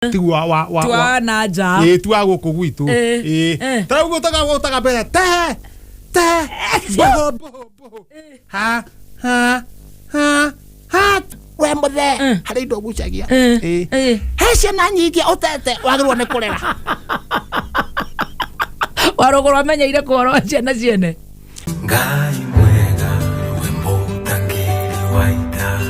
Tiguo wa Twa na nja. Ĩ, ti wa gũkũ gwitũ. Eh, Ĩ, eh. ta rĩu gũtaga mbere te te boho boho boho ha ha ha ha we mũthee harĩ indo ũgucagia. Ĩ. He ciana nyingĩ ũtete wagĩrĩirwo nĩ kũrera. Warũgũrũ amenyeire kũhoro ciana ciene. Ngai mwega we mũtangĩri wa ita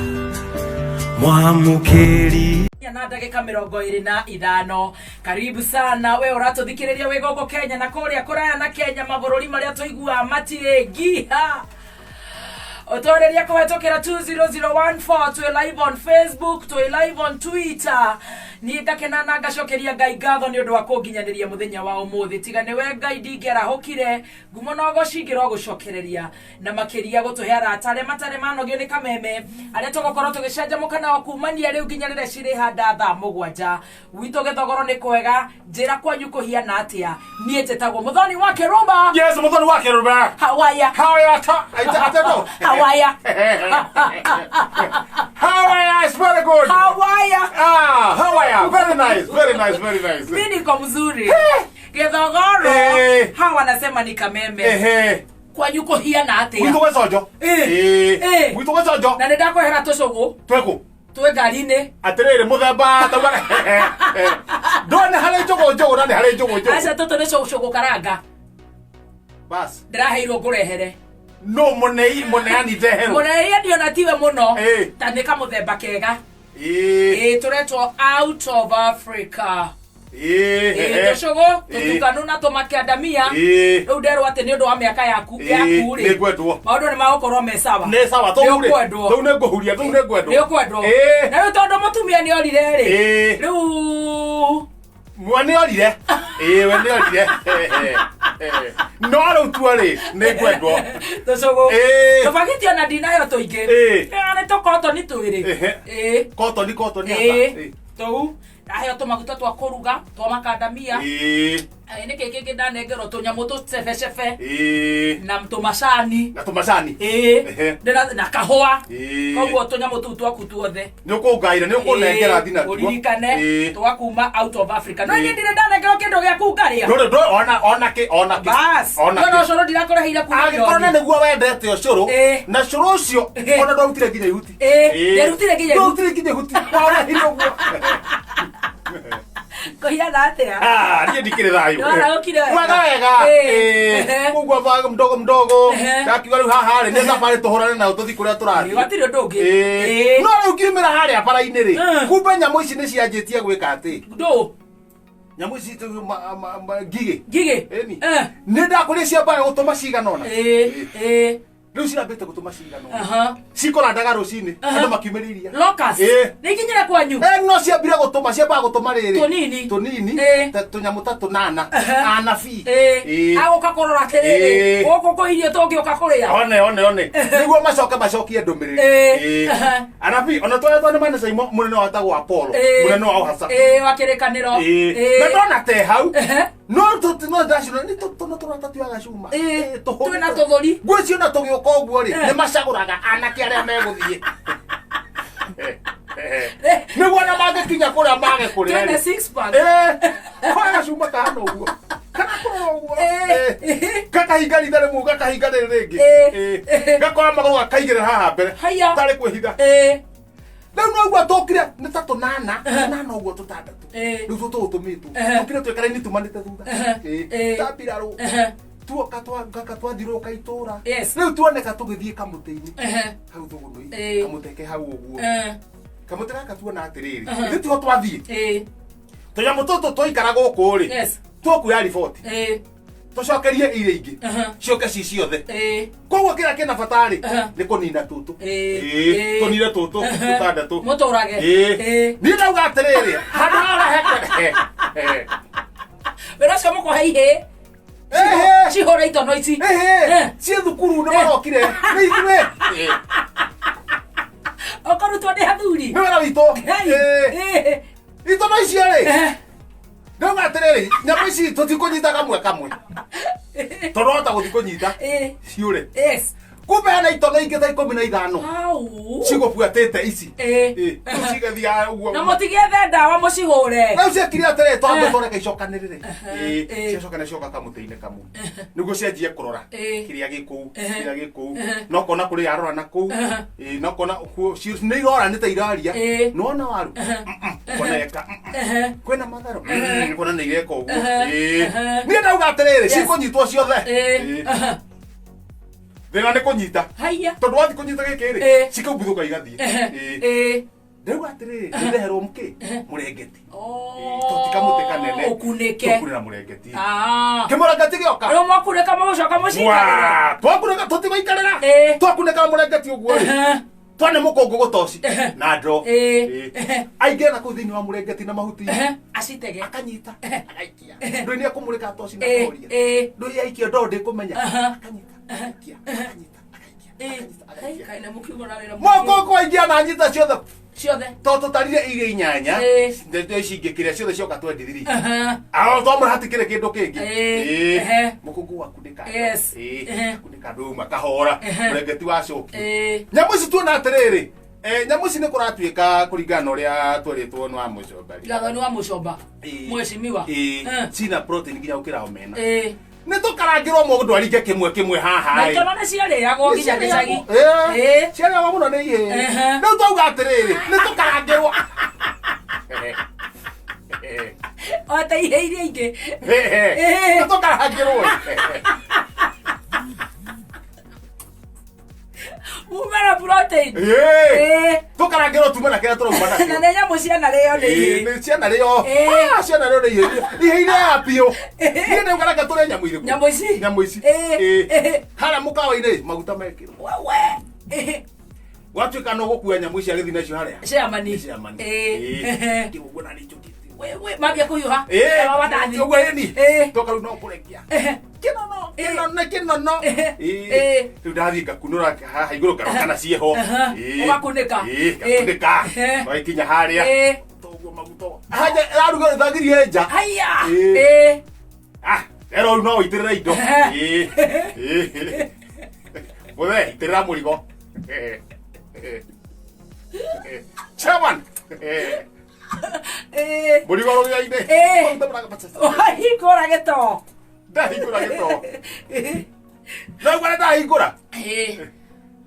mwamũkĩri. Na ndagĩka 25, karibu sana we ũratũthikĩrĩria wĩ gũkũ Kenya na kũrĩa kũraya na Kenya, mabũrũri marĩa tũiguaga matirĩ ngiha ũtwarĩria kũhetũkĩra 20014. Twĩ live on Facebook, twĩ live on Twitter. Niĩ ngakena na ngacokeria Ngai ngatho nĩ ũndũ wa kũnginyanĩria mũthenya wa ũmũthĩ. Tiga nĩwe Ngai ndingĩarahũkire. Ngumo na ũgoci ingĩro gũcokereria na makĩria gũtũhe arata arĩa matarĩ manogio nĩ kameme, arĩa tũgũkorwo tũgĩcanjamũka nao kumania rĩu nginya rĩrĩa cirĩhanda thaa 7. Gwitũ gĩthogoro nĩ kwega, njĩra kwanyu kũhiana atĩa? Niĩ njĩtagwo Mũthoni wa Kĩrũma. Yes, Mũthoni wa Kĩrũma. Hawaya. Hawaya ta ate no. Hawaya. Hawaya is very good. Hawaya. Ah, hawaya, very nice, very nice, very nice. Mi niko mzuri gĩthogoro. Hawa wanasema ni kameme. Kwanyu kũhiana atĩa? Gwitũ gĩconjo. Gwitũ gĩconjo. Na nĩ ndakwehera tũcũgũ. Twĩkũ? Twĩ ngari-inĩ. Atĩrĩrĩ, mũthemba tauga ndone harĩ njũgũ njũgũ na nĩ harĩ njũgũ njũgũ. Aca, tũtũ nĩ cũgũ karanga. Bas. Ndĩraheirwo ngũrehere. No mũnei mũneani ndeherwo. Mũrehe ndiona tiwe mũno. Ta nĩ kamũthemba kega. Ĩ, tũretwo Out of Africa. Ĩ, tũcũgũ tũtukanu na tũmakĩandamia. Rĩu nderwo atĩ nĩ ũndũ wa mĩaka yaku yaku rĩ, Nĩngwendwo. Maũndũ nĩ magũkorwo me sawa. Nĩ sawa tũu rĩ. Nĩũkwendwo. Tũu nĩ ngũhuria, tũu nĩ ngwendwo. Nĩ ũkwendwo. Na rĩu tondũ mũtumia nĩ orire rĩ, rĩu Mwe nĩ orire. Ĩ, we nĩ orire. No rĩu tuo rĩ, nĩ ngwendwo. Tũcũgũ tũbagiti ona ndinayo tũingĩ. Nĩ tũkotoni twĩrĩ. Ĩ. Kotoni kotoni. Ĩ, tũu ndaheo tũmaguta twa kũruga twa makandamia. Nĩkĩ kĩngĩ ndanengerwo? Tũnyamũ tũcebecebe na tũmacani. Na tũmacani. Ĩ. Na kahũa. Koguo tũnyamũ tũu twaku tuothe. Nĩ ũkũngaĩra, nĩ ũkũnengera thina tuo. Ũririkane twa kuma Out of Africa, no niĩ ndirĩ ndanengerwo kĩndũ gĩaku ngarĩa. Ndũrĩ ndũrĩ ona ona kĩ ona kĩ. Bas. Ona no kĩ. ũcũrũ ndirakũreheire kuma Angĩkorwo na Nairobi. nĩguo wendete ũcũrũ na cũrũ ũcio ona ndwarutire nginya ihuti. Nderutire nginya ihuti. Ndwarutire nginya ihuti, waũrehire ũguo. Kũhiana atĩa? Ah, niĩ ndikĩrĩ thayũ. Nĩwarahũkire wega? Wega wega. Koguo mdogo mdogo. Ndakiuga rĩu haha rĩ, nĩ thabarĩ tũhũrane nayo tũthiĩ kũrĩa tũrathiĩ. Gũtirĩ ũndũ ũngĩ. No rĩu ngiumĩra harĩa bara-inĩ rĩ, kumbe nyamũ ici nĩ cianjĩtie gwĩka atĩ Ndũ. Nyamũ ici ngigĩ. Ngigĩ. Ĩni. Nĩ ndakũria ciambaga gũtũma cigana ũna. Rĩu cirambĩte gũtũma cigana ũna. Cikũrandaga rũcinĩ andũ makiumĩria iria. Locust. Nĩ ikinyire kwanyu? Eh, no ciambire gũtũma, ciambaga gũtũma rĩrĩ Tũnini. Tũnini. Ta tũnyamũ ta tũnana anabii. Agũka kũrora atĩrĩrĩ, gũkũ kwĩ irio tũngĩũka kũrĩa. One one one nĩguo macoke macokie ndũmĩrĩri. Anabii ona twarĩa twa nĩ manecaimo mũnene watagwo Apollo, mũnene wa ũhaca. Ĩ, wa kĩrĩkanĩro. Na ndona te hau no no ndacina nĩ tũno tũrata tuoyaga cuma. Tũhũ. Twĩna tũthũri. Ngwĩciria ona tũgĩũka ũguo rĩ, nĩ macagũraga anake arĩa megũthiĩ nĩguo ona mangĩkinya kũrĩa mage kũrĩa Twĩna rĩ. six pack. Koya gacuma kahana ũguo kana kũrora ũguo. Gakahinga ritha rĩmwe, gakahinga rĩrĩ rĩngĩ. Gakoya magũrũ gakaigĩrĩra haha mbere. Haya. Tarĩ kwĩhitha. Rĩu noguo tũkire nĩ ta tũnana tũnana ũguo tũtandatũ. Rĩu tũtũ tũtũmĩtwo tũkire twĩkaraini tumanĩte thutha. Ta mbirarũ tuoka twangaka twathiũrũrũka itũra. Rĩu tuoneka tũgĩthiĩ kamũtĩ-inĩ hau thũgũnũ-inĩ. Kamũtĩ ke hau ũguo. Kamũtĩ gaka tuona atĩrĩrĩ, ithuĩ tiho twathiĩ. Tũnyamũ tũtũ twaikara gũkũ rĩ, tũkuoya riboti tũcokerie iria ingĩ ciũke ci ciothe. Koguo kĩrĩa kĩna bata rĩ, nĩ kũnina tũtũ. Tũnine tũtũ tũtandatũ. Mũtũrage. Niĩ ndauga atĩrĩrĩ, handũ haha he Wĩra ũcio mũkũhe ihĩ cihũre itono ici. Ciĩ thukuru nĩ marokire nĩ ithuĩ. Ũkũrutwo nĩ athuri. Nĩ wĩra witũ. Hey. Itono icio rĩ, ndauga atĩrĩrĩ, nyamũ ici tũtikũnyita kamwe kamwe tondũ wahota gũthiĩ kũnyita ciũre. Kumbe hena itono ingĩ ta 15 Au. cigũbuatĩte ici. Ĩĩ. Ĩĩ, rĩu cigathiaga ũguo. Na mũtigĩethe ndawa mũcihũre. Rĩu ciekire atĩrĩ, twambe Eh. tũreke icokanĩrĩre. Ĩĩ, Ĩĩ. ciacokana cioka kamũtĩ-inĩ kamwe nĩguo cianjie kũrora Ĩĩ. kĩrĩa gĩ kũu, Ehe. kĩrĩa gĩ kũu, Ehe. no kona kũrĩ yarora na kũu. Ehe. Ĩĩ, no kona nĩ irora nĩ ta iraria. Ĩĩ. Nĩwona waru? Kona eka Ehe. kwĩna matharũ? Kona nĩ ireka ũguo. Ehe. Ĩĩ. Ehe. Niĩ ndauga atĩrĩrĩ, Yes. cikũnyitwo ciothe. Ĩĩ. Ĩĩ. Ehe. Thĩna nĩ kũnyita, Haiya. tondũ wathiĩ kũnyita gĩkĩ rĩ, Ĩĩ. cikaumbuthũka igathiĩ. Ehe. Ĩĩ. Ĩĩ. Ndauga atĩrĩrĩ, nĩndeherwo mũkĩ mũrengeti. Oh. Toti kamũtĩ kanene Ũkunĩke. tũkunĩ na mũrengeti. Ah. Kĩmũrengeti gĩoka. Rĩu mwakunĩka mũgũcoka mũcikarĩre. Wa, twakunĩka tũtigũikarĩra. Ĩĩ. Twakunĩka na mũrengeti ũguo rĩ, Ehe. twane mũkũngũ gũtoci Ehe. na ndoo. Ĩĩ. Ĩĩ. Ehe. Aingĩra na kũu thĩinĩ wa mũrengeti na mahuti. Ehe. Acitege. Akanyita Ehe. agaikia. Ehe. Ndũĩ nĩekũmũrĩka toci na Ĩĩ. koria. Ĩĩ. Ndũĩ aikia ndoo ndĩkũmenya. Aha. Akanyita agaikia, akanyita agaikia, Ĩĩ. akanyita agaikia. Kaĩ na mũkiuga na wĩra mũingĩ. Mũkũngũ aingĩra na anyita ciothe. Ciothe. To tũtarire iria inyanya. Ĩĩ. Ndeto ici ingĩ kĩrĩa ciothe cioka 23. Ehe. Ao twamũra hatikĩrĩ kĩndũ kĩngĩ. Ĩĩ. Ĩĩ. Ehe. Mũkũngũ wakunĩka. Yes. Ĩĩ. Ehe. Kunĩka ndũma kahora. Ehe. Mũrengeti wacokio. Ĩĩ. Nyamũ ici tuona atĩrĩrĩ, nyamũ ici nĩ kũratuĩka kũringana na ũrĩa twerĩtwo nĩ wa mũcomba. Gathoni wa mũcomba. Ĩĩ. Mheshimiwa. Ĩĩ. Eh. Cina protein nginya gũkĩra omena. Ĩĩ. Nĩ tũkarangĩrwo mũndũ aringe kĩmwe kĩmwe haha Na ĩ. itono nĩ ciarĩagwo nginya gĩcagi. Ĩĩ. Ĩĩ. Ciarĩagwo mũno nĩ ihĩĩ. Ehe. Rĩu twauga atĩrĩrĩ, nĩ tũkarangĩrwo. O ta ihĩĩ iria ingĩ. Ĩĩ. Nĩ tũkarangĩrwo. Mume na protein. Ĩĩ. Ĩĩ. Tũkarangĩrwo tume na kĩrĩa tũrauma Na nakĩo. nĩ nyamũ cianarĩo nĩ Ĩĩ, ihĩĩ. nĩ ciana rĩo. Ĩĩ. Ah, ciana rĩo nĩ ihĩĩ. Ihĩĩ iria ya biũ. Niĩ ndauga reke tũrĩe nyamũ irĩkũ? Nyamũ ici? Nyamũ ici. Ĩĩ. Ĩĩ. Ĩĩ. Harĩa mũkawa-inĩ maguta mekĩrwo. Wewe. Ĩĩ. Gwatuĩka no gũkua nyamũ ici agĩthiĩ nacio harĩa. Chairman. Chairman. Ĩĩ. Ĩĩ. Ũguo na nĩ njũkĩte. Wewe mambia kũhiũha. Ĩĩ. Kama watathi. Ũguo ĩni. Ĩĩ. Toka rĩu no kũrekia. Ehe. Kĩnono, Ĩĩ. kĩnono, kĩnono. Ĩĩ. Ĩĩ. Ĩĩ. Rĩu ndathiĩ ngakunũra haha igũrũ ngarora kana ciĩho. Aha. Ĩĩ. Ũgakunĩka. Ĩĩ, ngakunĩka. Ĩĩ. Waikinya harĩa. Ĩĩ. Toguo maguta. Haja aruga thagirie nja. Haiya. Ĩĩ. Ĩĩ. Ah, rero rĩu no ũitĩrĩre indo. Ehe. Ĩĩ. Ĩĩ. Mũthee, itĩrĩra mũrigo. Ĩĩ. Ĩĩ. Ĩĩ. Chairman. Ĩĩ. Ĩĩ. Mũrigo rũgĩa-inĩ. Ĩĩ. Maguta mũraga- Wahingũra gĩtoo. Ndahingũra gĩtoo. Ĩĩ. Ndaigua nĩ ndahingũra. Ĩĩ.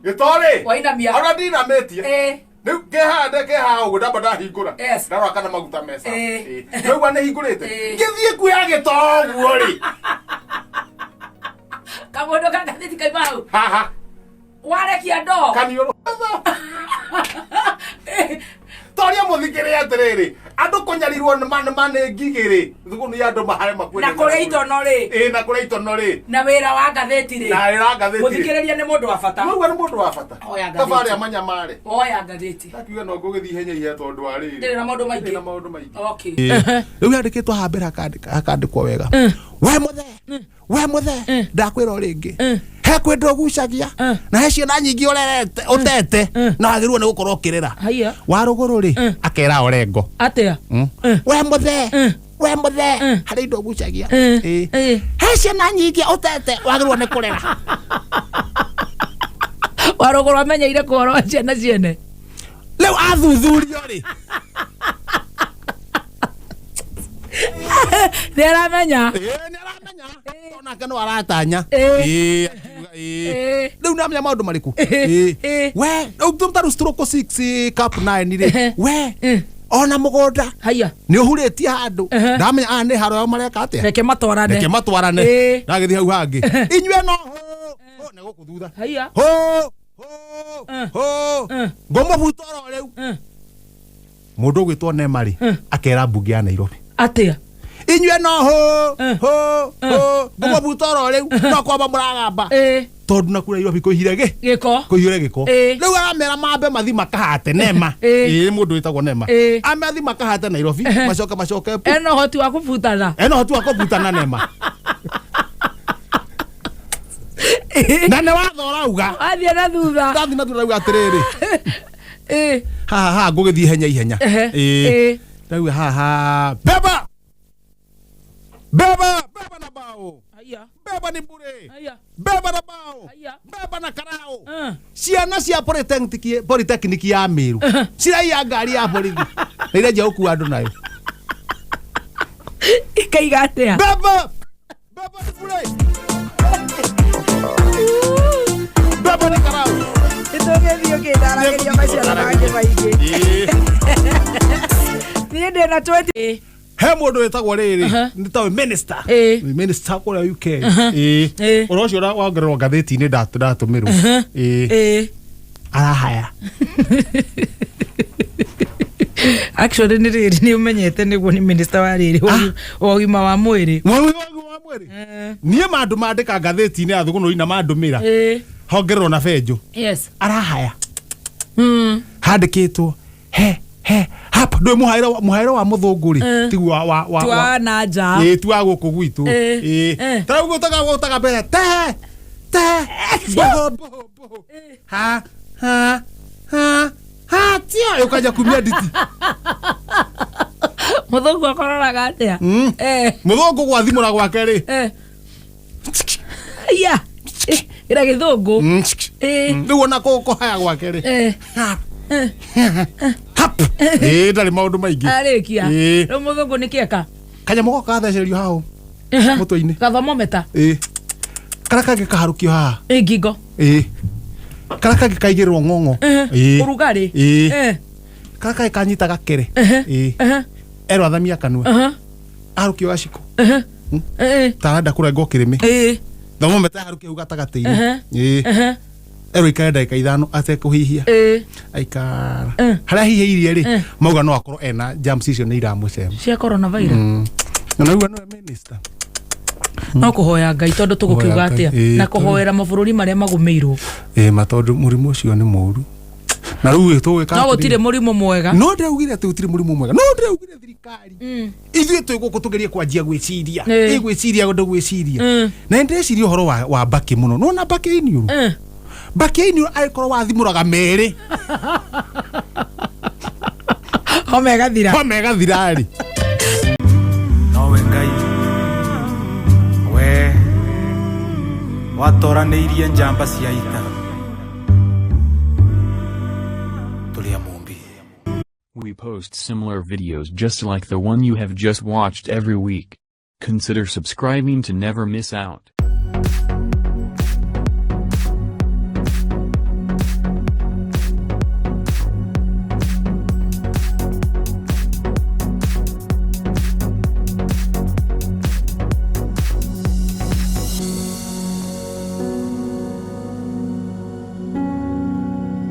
Gĩtoo rĩ. Wainamia. Ona ndinamĩtie. Ĩĩ. Rĩu kĩhande kĩhaha ũguo ndamba ndahingũra. Yes. Ndarora kana maguta mesa. Ĩĩ. Ndaigua nĩ hingũrĩte. Ĩĩ. Ngĩthiĩ kuoya gĩtoo ũguo rĩ. Kamũndũ ka ngathĩti kaima hau. Haha. Warekia ndoo. Kaniũrũ. Toria mũthikĩrĩre atĩrĩrĩ, andũ kũnyarirwo nĩ nĩ ngigĩ rĩ, thugunu ya andũ mahare makue. Na kũrĩa itono rĩ. Ĩĩ, na kũrĩa itono rĩ. Na wĩra wa ngathĩti rĩ. Na wĩra wa ngathĩti rĩ. Mũthikĩrĩria nĩ mũndũ wa bata. Ũguo nĩ mũndũ wa bata. Oya ngathĩti. Kaba arĩa manyamarĩ. Oya ngathĩti. Ndakiuga no ngũgĩthiĩ ihenya ihenya tondũ wa rĩrĩ. Ndĩrĩ na maũndũ maingĩ. Ndĩrĩ na maũndũ maingĩ. Okay. Rĩu yandĩkĩtwo haha mbere hakandĩkwo wega. We mũthee, we mũthee, ndakwĩra o rĩngĩ. He kwĩndũ ũgucagia na he ciana nyingĩ ũrerete ũtete na wagĩrĩirwo nĩ gũkorwo ũkĩrera. Haiya. Wa rũgũrũ rĩ, akera Orengo. Atĩa? We mũthee, we mũthee, harĩ indo ũgucagia. Ĩĩ. Ĩĩ. He ciana nyingĩ ũtete wagĩrĩirwo nĩ kũrera. Warũgũrũ amenyeire kũhoro wa ciana ciene. Rĩu athuthurio rĩ, Nĩ aramenya. Ĩĩ, nĩ aramenya. Tondũ nake no aratanya. Ĩĩ. Ĩĩ, akiuga, ĩĩ. Ĩĩ. Rĩu nĩ amenya maũndũ marĩkũ? Ĩĩ. Ĩĩ. We, rĩu ta rĩu stroke 6 cup 9 rĩ, Ehe. we, Ĩĩ. ona mũgũnda Haiya. nĩ ũhurĩtie handũ. Ehe. Ndamenya aya nĩ haro yao mareka atĩa? Reke matwarane. Reke matwarane. Ĩĩ. Ndagĩthiĩ hau hangĩ. Inyuĩ no hũ, hũ, nĩ gũkũ thutha. Haiya. Hũ, hũ, hũ. Ngũmũbuta oro rĩu. Mũndũ ũgwĩtwo Nema rĩ, akera mbunge ya Nairobi. Atĩa? Inyuĩ no hũ, hũ, hũ, ngũmũbuta oro rĩu, no kwamba mũragamba. Ĩĩ. Tondũ nakuo Nairobi kũihire gĩ? Gĩko. Kũihũre gĩko. Ĩĩ. Rĩu aramera mambe mathi makahate Nema. Ĩĩ. Ĩĩ, mũndũ wĩtagwo Nema. Ĩĩ. Amathi makahate Nairobi, macoke macoke. Ena ũhoti wa kũbutana. Ena ũhoti wa kũbutana Nema. Na nĩ watho ũrauga. Wathiĩ na thutha. Ndathiĩ na thutha rauga atĩrĩrĩ. Ĩĩ. Haha haha ngũgĩthiĩ ihenya ihenya. Ehe. Ĩĩ. Ĩĩ. Ndauga haha beba. Beba, beba na bao. Bao. Aya. Beba ni bure. Aya. Beba na bao. Aya. Beba na karao. Eh. Ciana cia polytechnic ya Meru ciraiya ngari ya borithi na irenjia gũkua andũ nayo. Ikaiga atia? Beba, beba ni bure, beba ni karao. Nĩtũgĩthiĩ ũkĩndaragĩria maciaro mangĩ maingĩ. Niĩ ndĩ na 20. He mũndũ wĩtagwo rĩrĩ nĩ tawe minister. Ĩĩ. Minister kũrĩa UK. Ĩĩ. Ĩĩ. Ũhoro ũcio wongererwo ngathĩti-inĩ ndatũmĩrwo. Ĩĩ. Ĩĩ. Arahaya. Actually nĩ rĩrĩ nĩ ũmenyete nĩguo nĩ minister wa rĩrĩ wa ũgima wa mwĩrĩ. Mwawi wa mwĩrĩ. Niĩ mandũ mandĩka ngathĩti-inĩ ya thũgũnũri na mandũmĩra. Ĩĩ. Hongererwo na benjũ. Yes. Arahaya. Handĩkĩtwo he hapa ndũĩ mũhaĩre wa mũthũngũ rĩ tiguo wa Ti wa na nja. Ĩĩ, ti wa gũkũ gwitũ. Ĩĩ. Ĩĩ. Ta rĩu gũtaga mbere te te boho boho boho ha ha ha ha tia ũkanja kumia nditi. Mũthũngũ akororaga atĩa? Eh. Mũthũngũ gwathimũra gwake rĩ. Eh. Aya. Ĩra gĩthũngũ. Ĩĩ. Rĩu ona kũhaya gwake rĩ. Eh. Hap hap. Ĩĩ, ndarĩ maũndũ maingĩ. Arĩkia. Ĩĩ. Rĩu mũthũngũ nĩ kĩeka? Kanyamũ gaka gathecererio hau mũtwe-inĩ. Gathomometa. Ĩĩ, karĩa kangĩ kaharũkio haha. Ĩ ngingo. Ĩĩ, karĩa kangĩ kaigĩrĩrwo ng'ong'o. Ĩĩ. Ũrugarĩ. Ĩĩ. Eh. Karĩa kangĩ kanyita gakere. Ĩĩ. Erwo athamia kanua. Aharũkio gaciko. Eh. Ta arenda kũrengwo kĩrĩmĩ. Ĩĩ. Thomometa aharũkio hau gatagatĩ-inĩ. Ĩĩ. Erwo aikare ndagĩka 5 atekũhihia. Ĩĩ. Aikara Eh. harĩa hihĩirie rĩ. Mauga no akorwo ena germs icio nĩ iramũcema. Cia coronavirus. Na naigua nĩwe minister. No kũhoya Ngai tondũ tũgũkiuga Kũhoya atĩa Ngai. Ĩĩ, na kũhoera mabũrũri marĩa magũmĩirwo. Ĩĩ ma, tondũ mũrimũ ũcio nĩ mũru na rĩu tũgwĩka No atĩrĩrĩ. gũtirĩ mũrimũ mwega. No ndĩraugire atĩ gũtirĩ mũrimũ mwega, no ndĩraugire thirikari ithuĩ twĩ gũkũ tũgerie kwanjia gwĩciria. Ĩĩ. Ĩ gwĩciria ũndũ gwĩciria. Na nĩ ndĩreciria ũhoro wa mbakĩ mũno nona mbakĩ iniũrũ. Mbakĩ iniũrũ angĩkorwo wathimũraga merĩ. Homa ĩgathira. Homa ĩgathira rĩ. Nowe Ngai we watoranĩirie njamba cia ita tũrĩ a Mũmbi. We post similar videos just like the one you have just watched every week. Consider subscribing to never miss out.